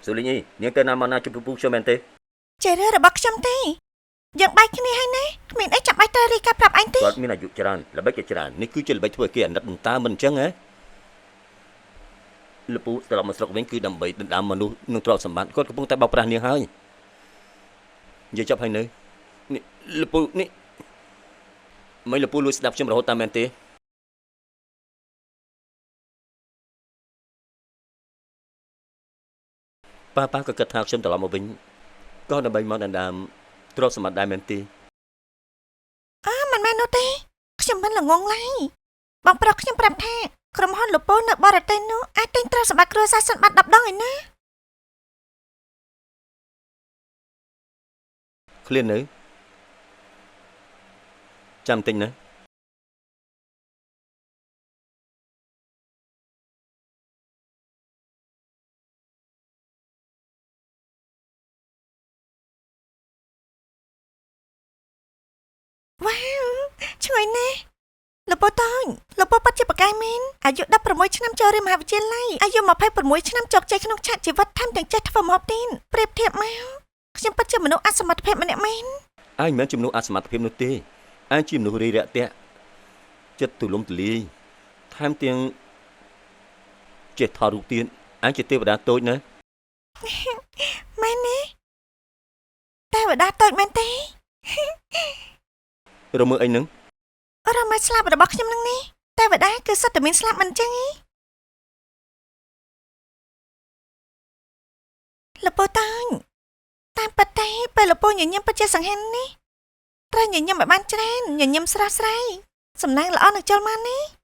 ស៊ូលីងអ៊ីនាងទៅណាមកណាជួបពូខ្ញុំមែនទេ ជារឿងរបស់ខ្ញុំទេយើងបែកគ្នាហើយណាគ្មានអីចាំបាច់ត្រូវរាយការណ៍ប្រាប់ឯងទេ គាត់មានអាយុច្រើនល្បិចក៏ច្រើននេះគឺជាល្បិចធ្វើឲ្យគេអាណិតតើមិនអញ្ចឹងហ៎លពូត្រឡប់មកស្រុកវិញគឺដើម្បីដណ្ដើមមនុស្សនិងទ្រព្យសម្បត្តិគាត់កំពុងតែបោកប្រាស់នាងហើយនិយាយចប់ហើយនៅនេះលពូនេះមិនលពូលួចស្ដាប់ខ្ញុំរហូតតាមមែនទេប៉ាប៉ាក៏គិតថាខ្ញុំត្រឡប់មកវិញក៏ដើម្បីមកដណ្ដើមទ្រព្យសម្បត្តិដែរមែនទេ អើមិនមែននោះទេខ្ញុំមិនល្ងងឡើយបងប្រុសខ្ញុំប្រាប់ថាក្រុមហ៊ុនលពូនៅបរទេសនោះអាចទិញទ្រព្យសម្បត្តិគ្រួសារសុនបាន10ដងឯណា ឃ្លាននៅចាំតិចណា វ៉ាវឈ្ងុយណាស់លពូតូចលពូពិតជាប្រកែមែនអាយុ16ឆ្នាំចូលរៀនមហាវិទ្យាល័យអាយុ26ឆ្នាំជោគជ័យក្នុងឆាកជីវិតថែមទាំងចេះធ្វើម្ហូបទៀតប្រៀបធៀបមកខ្ញុំពិតជាមនុស្សអសមត្ថភាពម្នាក់មែន ឯងមិនមែនជាមនុស្សអសមត្ថភាពនោះទេឯងជាមនុស្សរីរាក់ទាក់ចិត្តទូលំទូលាយថែមទាំងចេះថតរូបទៀតឯងជាទេវតាតូចណា មែនទេទេវតាតូចមែនទេ រមើអីនឹង រមើស្លាប់របស់ខ្ញុំនឹងនេះទេវតាគឺសុទ្ធតែមានស្លាប់មិនចឹងឯងលពូតាញតាមពិតទេពេលលពូញញឹមពិតជាសង្ហាននេះត្រូវញញឹមឲ្យបានច្រើនញញឹមស្រស់ស្រាយសំណាងល្អនឹងចូលមកនេះ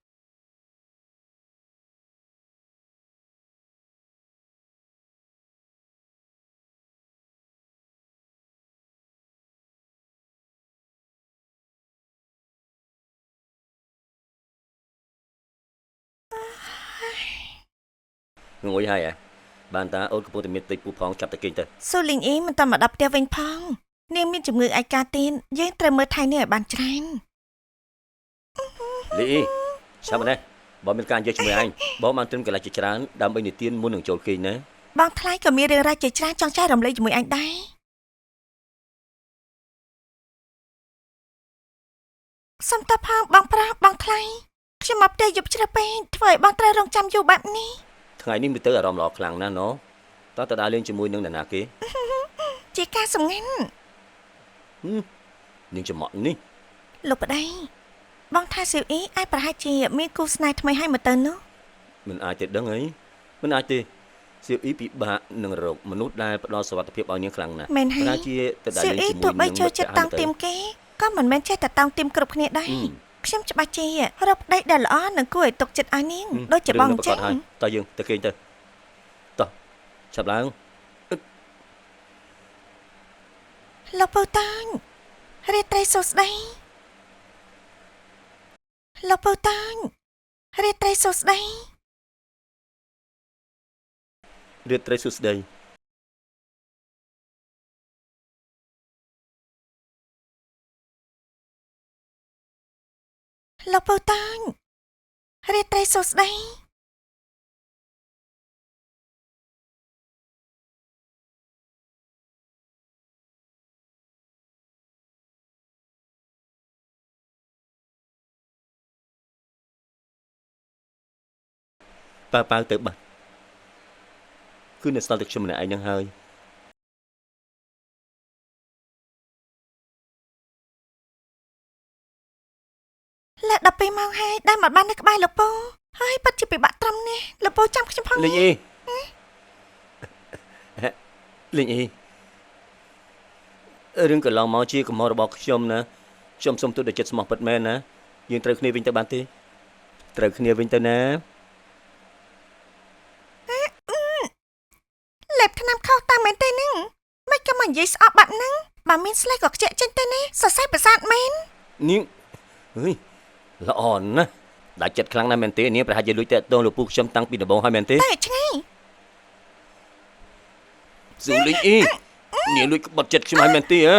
ងុយហើយហ៎បានតាអូនកំពុងតែមានតិចពូផងចាប់តែគេងទៅ ស៊ូលីងអ៊ីមិនតមកដល់ផ្ទះវិញផងនាងមានជំងឺឯកាទៀតយើងត្រូវមើលថែនាងឲ្យបានច្រើន លីអ៊ីឆាប់ណាស់បងមានការនិយាយជាមួយឯងបងបានត្រឹមកន្លែងជាច្រើនដើម្បីនិទានមុននឹងចូលគេងណា បងថ្លៃក៏មានរឿងរ៉ាវជាច្រើនចង់ចែករំលែកជាមួយអញដែរសុំតផងបងប្រុសបងថ្លៃខ្ញុំមកផ្ទះយប់ជ្រៅពេកធ្វើឲ្យបងត្រូវរងចាំយូរបែបនេះ ថ្ងៃនេះមើលទៅអារម្មណ៍ល្អខ្លាំងណាស់ណូតើតើដើរលេងជាមួយនឹងនរណាគេ ជាការសម្ងាត់ នាងចំក់នេះ លោកប្តីបងថាស៊ីវអ៊ីអាចប្រហែលជាមានគូស្នេហ៍ថ្មីហើយមើលទៅនោះ មិនអាចទេដឹងអីមិនអាចទេសៀវអ៊ីពិបាកនឹងរកមនុស្សដែលផ្ដល់សុវត្ថិភាពឲ្យនាងខ្លាំងណាស់ មែនហើយ ប្រហែលជាទៅដើរ ស៊ីវ លេង អ៊ីទោះ ជាមួយនឹង បីចូលចិត្តតង់ទៀមគេក៏មិនមែនចេះតែតង់ទៀមគ្រប់គ្នាដែរខ្ញុំច្បាស់ជារកប្តីដែលល្អនិងគួរឲ្យទុកចិត្តឲ្យនាងដូចជាបងអញ្ចឹង តើយើងទៅគេងទៅតោះឆាប់ឡើង លោកពៅតាញរាត្រីសួស្តីលោកពៅតាញរាត្រីសួស្តី រាត្រីសួស្តី លោកពៅតាញរាត្រីសួស្តី ប៉ាប៉ៅទៅបាត់គឺនៅសល់តែខ្ញុំម្នាក់ឯងនឹងហើយ លើ12ម៉ោងហើយដែលមកបាននៅក្បែរលោកពៅហើយពិតជាពិបាកត្រឹមនេះលោកពៅចាំខ្ញុំផង លេងអីលេងអីរឿងកន្លងមកជាកំហុសរបស់ខ្ញុំណាខ្ញុំសូមទោសដោយចិត្តស្មោះពិតមែនណាយើងត្រូវគ្នាវិញទៅបានទេត្រូវគ្នាវិញទៅណា លេបថ្នាំខុសតាមមែនទេនឹងមិនក៏មកនិយាយស្អប់បែបហ្នឹងបើមានស្លេះក៏ខ្ជាក់ចេញទៅនេះសរសៃប្រសាទមែន នាងអើយល្អណាស់ដាច់ចិត្តខ្លាំងណាស់មែនទេនាងប្រហែលជាលួចតាក់ទងលោកពូខ្ញុំតាំងពីដំបូងហើយមែនទេ តែឆ្ងាយ ស៊ូលីងអ៊ីនាងលួចក្បត់ចិត្តខ្ញុំហើយមែនទេហ៎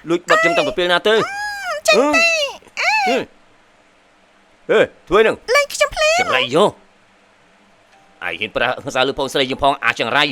លួចក្បត់ខ្ញុំតាំងពីពេលណាទៅ ចេញទេ ហេធ្វើនឹង លេងខ្ញុំភ្លាម ចង្រៃយោឯងហ៊ានប្រើភាសាលើបងស្រីយើងផងអាចង្រៃ